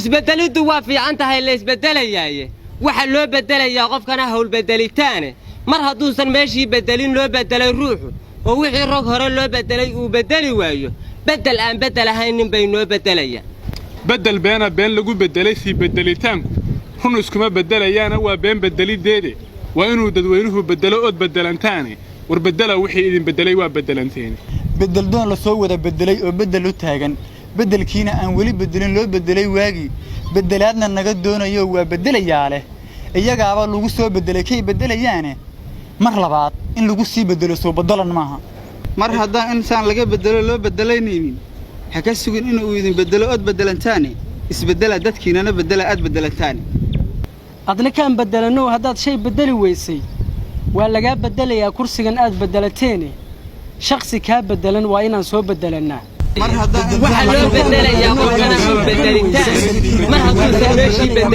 Isbeddeliddu waa fiican tahay la isbeddelayaaye. Waxa loo beddelayaa qofkana howlbeddelitaane. Mar hadduusan meeshii beddelin loo beddelay ruuxu, oo wixii rog hore loo beddelay uu beddeli waayo, beddel aan beddel ahaynin bay noo beddelayaan. Beddel beena been lagu beddelay sii beddelitaanku run iskuma beddelayaana, waa been beddeliddeede. Waa inuu dadweynuhu beddelo ood beddelantaane. War beddela wixii idin beddelay, waa beddelanteene. Beddeldoon la soo wada beddelay oo beddel u taagan, beddelkiina aan weli beddelin loo beddelay waagii, beddelaadna naga doonayo waa beddelayaa leh, iyagaaba lagu soo beddelay kay beddelayaane. Mar labaad in lagu sii beddelo soo baddalan maaha. Mar haddaan insaan laga beddelo loo beddelanaynin, ha ka sugin inuu idin beddelo ood beddelantaane. Isbeddela, dadkiinana beddela aad beddelantaane. Adna kaan beddelanow, haddaad shay beddeli weysay, waa lagaa beddelayaa kursigan aad beddelateene. Shakhsi kaa beddelan waa inaan soo beddelannaa. Mar haddaan Waxaa loo beddelayaa qofkana howlbeddelitaan mar hadduusan meeshii beddelin.